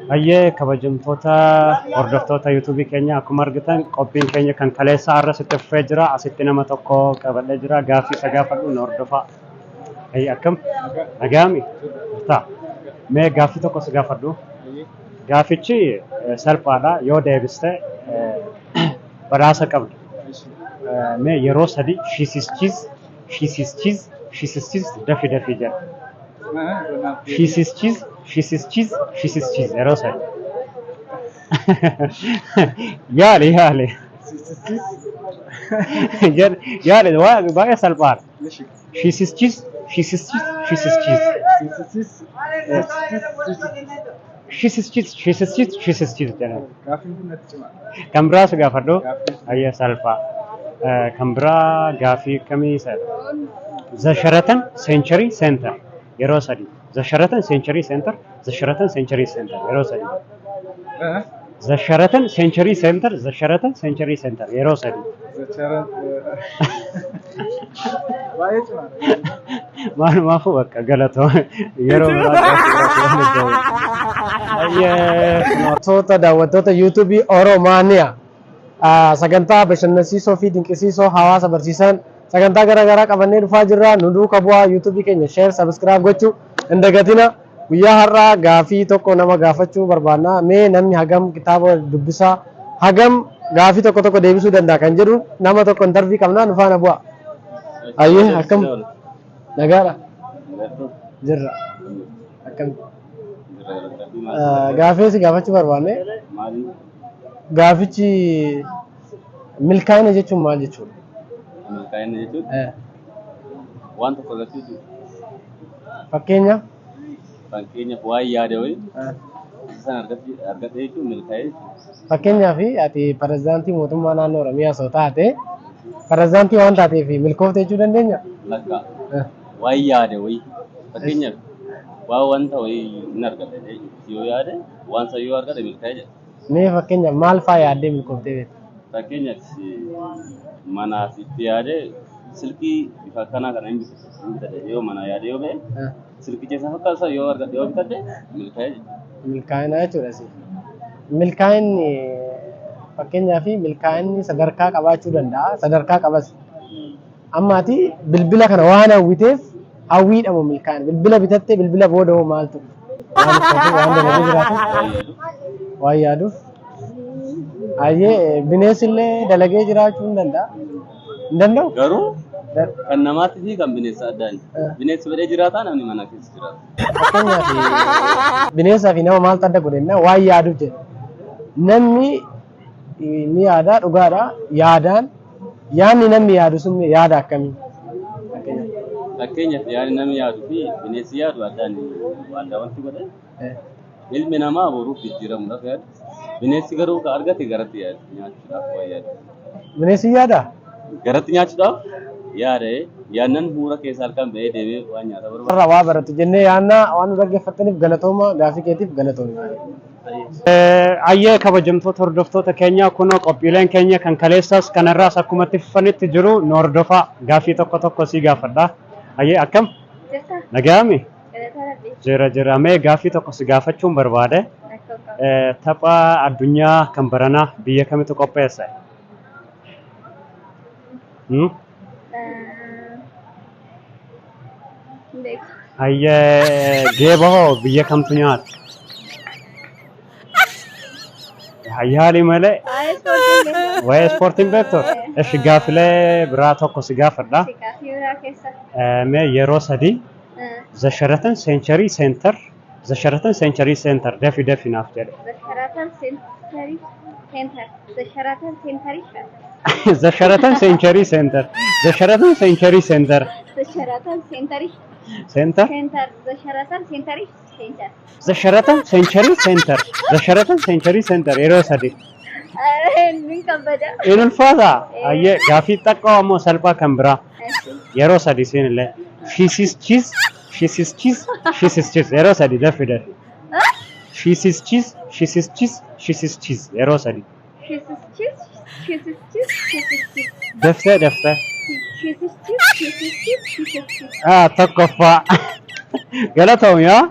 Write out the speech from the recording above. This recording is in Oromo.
Hayyee kabajamtoota hordoftoota yuutuubii keenya akkuma argitan qophiin keenya kan kaleessaa har'as itti fufee jira. Asitti nama tokko qabadhee jira. Gaaffii isa gaafadhu na hordofaa. Hayyee akkam? Nagaami? Jirtaa? Mee gaaffii tokko si gaafadhu. Gaaffichi salphaadha. Yoo deebiste badhaasa qabda. Mee yeroo sadi she says cheese, she says cheese, she says cheese dafi dafi jedha. She says cheese, she says cheese, she says cheese yeroo sadi. Yaali yaali. Jedh yaali waa baay'ee salphaadha. She says cheese, she says cheese, she says cheese. She says cheese, she says cheese, she says cheese jedhama. Gaaffiin kun natti cimaa. Kan biraa si gaafadhu. Ayya salphaa. Kan biraa gaaffii akkamii isa? The Sheraton Century Center yeroo sadi. The Sheraton Century Center, The Sheraton Century Center yeroo sadi. The Sheraton Century Center, The Sheraton Century Center yeroo sadi. Baay'ee cimaadha. Maalumaafuu bakka galatoo yeroo biraa gaaffii biraatti walitti deebina. Ayyee Daawwattoota daawwattoota yuutuubii Oromaaniyaa sagantaa bashannansiisoo fi dinqisiisoo hawaasa barsiisan sagantaa garaagaraa qabannee dhufaa jirra. Nu duuka bu'aa yuutuubii keenya share subscribe gochuu hin dagatina. Guyyaa har'aa gaafii tokko nama gaafachuu barbaanna. Mee namni hagam kitaaba dubbisaa hagam gaafii tokko tokko deebisuu danda'a kan jedhu nama tokko interview qabna nu faana bu'a. Ayyee akkam nagaadha jirra akkam gaafii si gaafachuu barbaanne gaafichi milkaa'ina jechuun maal jechuudha? Milkaa'ina jechuun waan tokko agarsiisu. Fakkeenyaaf Fakkeenyaaf waan yaade wayii san argate jechuun milkaa'ee jechuudha. Fakkeenyaaf ati pirezidaantii mootummaa naannoo Oromiyaa osoo taate pirezidaantii waan taateef milkoofte jechuu dandeenya? Lakka waan yaade wayii fakkeenyaaf waan wanta wayii hin argate yoo yaade waan san yoo argate milkaa'ee jedha. Mee fakkeenyaaf maal faa yaaddee milkooftee beekta? Fakkeenyaaf manaaf itti yaadee silkii bifa akkanaa kana hin bitadhe yoo mana yaade yoo ba'e silkicha isa fakkaatu yoo argadhe yoo bitadhe milkaa'ee jechuudha. Milkaa'ina jechuudha si. Milkaa'inni fakkeenyaaf milkaa'inni sadarkaa qabaachuu danda'a. Sadarkaa qabas. Amma ati bilbila kana waan hawwiteef hawwiidha moo milkaa'ina? Bilbila bitattee bilbila booda hoo maaltu? Waan uffatu waan dalagee jiraatu waan yaaduuf. Ayyee bineensi illee dalagee jiraachuu hin danda'a. Hin danda'u? Garuu kan namaatti fi kan bineensa addaani. Bineensi badhee jiraataa namni mana keessa jiraata. Fakkeenyaaf bineensaa fi nama maaltu adda godhe jennaan waan yaaduuf jedha. Namni ni yaada dhugaadha yaadaan yaadni namni yaadu sun yaada akkamii? Fakkeenyaaf. Fakkeenyaaf yaadni namni yaadu fi bineensi yaadu addaan adda wanti godhe ilmi namaa boruuf jijjiiramuudhaaf yaada. Bineensi garuu ka argate garatti yaada nyaachuudhaaf waan yaada. Bineensi yaadaa? Garatti nyaachuudhaaf yaada yaadnan huura keessa halkan ba'ee deemee waan nyaata barbaada. Irraa waa barattu jennee yaadna waan nu dhaggeeffattaniif galatooma gaafii keetiif galatooma. Ayyee kabajamtoota hordoftoota keenyaa kunoo qophiileen keenya kan kaleessaas kanarraas akkuma itti fufanitti jiru nu hordofaa gaaffii tokko tokko sii gaafadha. Ayyee akkam? Jirta? Nagaami? Galataa Rabbii. Jira jira mee gaaffii tokko si gaafachuun barbaade. Rakkoo qaba. Tapha addunyaa kan baranaa biyya kamitu qopheesse? Hmm? Hin beeku. Hayyee geeba hoo biyya kamtu nyaata? Yaali malee Waa'ee ispoortii hin beeku. Waa'ee ispoortii hin beektu? Eshi gaafilee biraa tokko si gaafadha. Si gaaffii biraa keessa. Mee yeroo sadii The Sheraton Century Center The Sheraton Century Center dafi dafi naaf jedhe. The Sheraton Century Center. The Sheraton Century Center. The Sheraton Century Center. The Sheraton Century Center. The Sheraton Century Center. Center. The Sheraton Century Center. The Sheraton Century Center. The Sheraton Century Center yeroo sadi. Ni kabbada. In ulfaata. Ayyee gaaffii xiqqoo ammoo salphaa kan biraa. Yeroo sadi siin illee. She says cheese. She says cheese. She says cheese. Yeroo sadi dafi dafi. She says cheese. She says cheese. She says cheese. Yeroo sadi. She says cheese. She says cheese. She says cheese. Daftee daftee. She says cheese. She says cheese. She says cheese. Ah, tokkoffaa. Galatoomi haa.